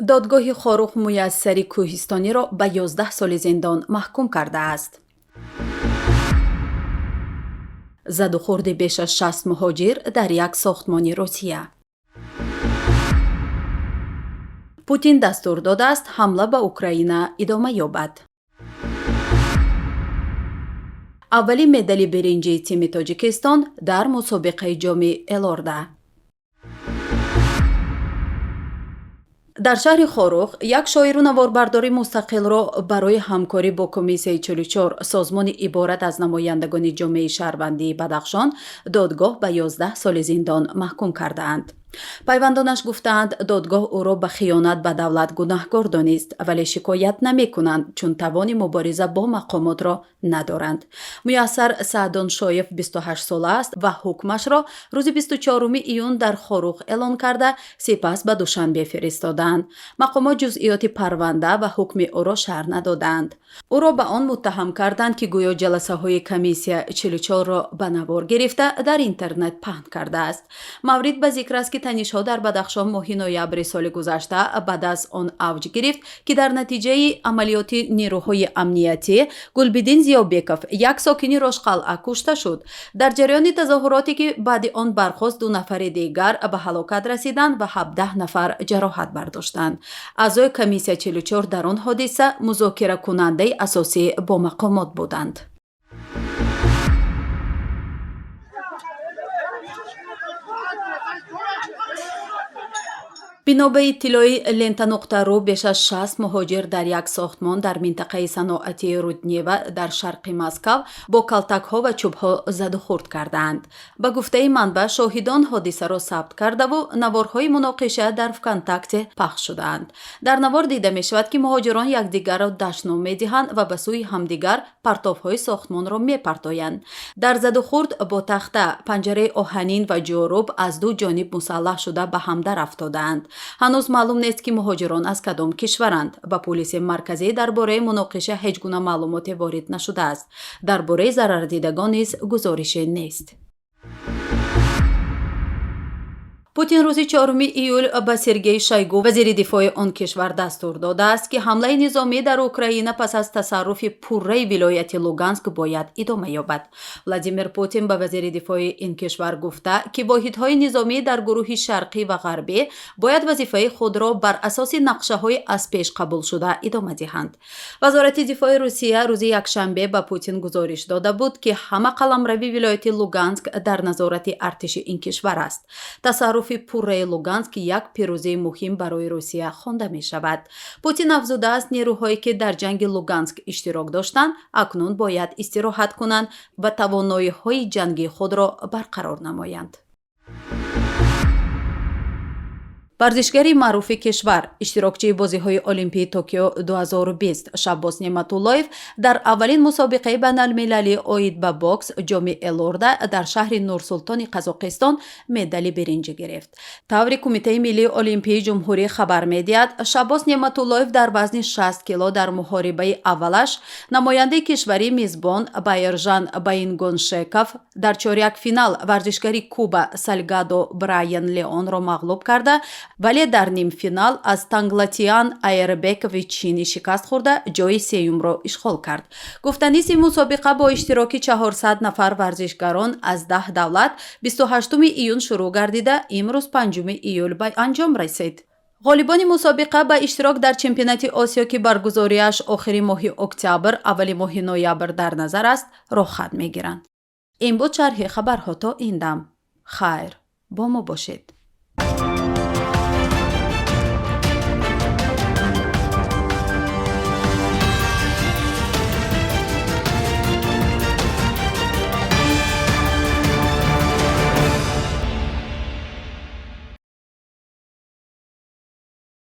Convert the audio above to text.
Додгоҳи Хоруғ Муяссари Кӯҳистониро ба 11 соли зиндон маҳкум кардааст. Задухӯрди беш аз 60 муҳоҷир дар як сохтмони Русия. Путин дастур додааст, ҳамла ба Украина идома ёбад. Аввалин медали биринҷии тими Тоҷикистон дар мусобиқаи Ҷоми Элорда. Дар шаҳри Хоруғ як шоиру наворбардори мустақилро барои ҳамкорӣ бо Комиссияи 44, созмони иборат аз намояндагони ҷомеаи шаҳрвандии Бадахшон, додгоҳ ба 11 соли зиндон маҳкум кардаанд. Пайвандонаш гуфтаанд, додгоҳ ӯро ба хиёнат ба давлат гунаҳкор донист, вале шикоят намекунанд, чун тавони мубориза бо мақомотро надоранд. Муяссар Саъдоншоев 28 сола аст ва ҳукмашро рӯзи 24 июн дар Хоруғ эълон карда, сипас ба Душанбе фиристодаанд. Мақомот ҷузъиёти парванда ва ҳукми ӯро шарҳ надодаанд. Ӯро ба он муттаҳам карданд, ки гӯё ҷаласаҳои Комиссия 44-ро ба навор гирифта, дар интернет паҳн кардааст. Маврид ба зикр аст, ки танишҳо дар Бадахшон моҳи ноябри соли гузашта баъд аз он авҷ гирифт, ки дар натиҷаи амалиёти нерӯҳои амниятӣ Гулбиддин Зиёбеков, як сокини Рошқалъа, кушта шуд. Дар ҷараёни тазоҳуроте, ки баъди он бархост, ду нафари дигар ба ҳалокат расиданд ва 17 нафар ҷароҳат бардоштанд. Аъзои Комиссия 44 дар он ҳодиса музокиракунандаи асосӣ бо мақомот буданд. Бино ба иттилои Лента нуқта ру, беш аз 60 муҳоҷир дар як сохтмон дар минтақаи саноатии Руднева дар шарқи Москав бо калтакҳо ва чӯбҳо задухӯрд кардаанд. Ба гуфтаи манбаъ, шоҳидон ҳодисаро сабт кардаву наворҳои муноқиша дар ВКонтакте пахш шудаанд. Дар навор дида мешавад, ки муҳоҷирон якдигарро дашном медиҳанд ва ба сӯи ҳамдигар партовҳои сохтмонро мепартоянд. Дар задухӯрд бо тахта, панҷараи оҳанин ва ҷоруб аз ду ҷониб мусаллаҳ шуда ба ҳам дарафтодаанд. Ҳанӯз маълум нест, ки муҳоҷирон аз кадом кишваранд. Ба полиси марказӣ дар бораи муноқиша ҳеҷ гуна маълумоте ворид нашудааст. Дар бораи зарардидагон низ гузорише нест. Путин рӯзи 4 июл ба Сергей Шойгу, вазири дифои он кишвар, дастур додааст, ки ҳамлаи низомӣ дар Украина пас аз тасарруфи пурраи вилояти Луганск бояд идома ёбад. Владимир Путин ба вазири дифои ин кишвар гуфта, ки воҳидҳои низомӣ дар гурӯҳи шарқӣ ва ғарбӣ бояд вазифаи худро бар асоси нақшаҳои аз пеш қабулшуда идома диҳанд. Вазорати дифои Русия рӯзи якшанбе ба Путин гузориш дода буд, ки ҳама қаламрави вилояти Луганск дар назорати артиши ин кишвар аст. Тасарруфи пурраи Луганск як пирӯзии муҳим барои Русия хонда мешавад. Путин афзудааст, нерӯҳое, ки дар ҷанги Луганск иштирок доштанд, акнун бояд истироҳат кунанд ва тавоноиҳои ҷангии худро барқарор намоянд. Варзишгари маъруфи кишвар, иштирокчии бозиҳои Олимпии Токио 2020 Шаббоз Неъматуллоев дар аввалин мусобиқаи байналмилалӣ оид ба бокс Ҷоми Элорда дар шаҳри Нурсултони Қазоқистон медали биринҷӣ гирифт. Таври Кумитаи миллии олимпии ҷумҳурӣ хабар медиҳад, Шаббоз Неъматуллоев дар вазни 60 кило дар муҳорибаи аввалаш намояндаи кишвари мизбон Байржан Баингоншеков, дар чорякфинал варзишгари Куба Сальгадо Брайан Леонро мағлуб карда, вале дар нимфинал аз Танглатиан Аербекови чинӣ шикаст хӯрда, ҷои сеюмро ишғол кард. Гуфтанист, ин мусобиқа бо иштироки 400 нафар варзишгарон аз 10 давлат 28 июн шурӯъ гардида, имрӯз 5 июл ба анҷом расид. Ғолибони мусобиқа ба иштирок дар чемпионати Осиё, ки баргузориаш охири моҳи октябр, аввали моҳи ноябр дар назар аст, роҳхат мегиранд. Ин буд шарҳи хабарҳо то ин дам. Хайр, бо мо бошед.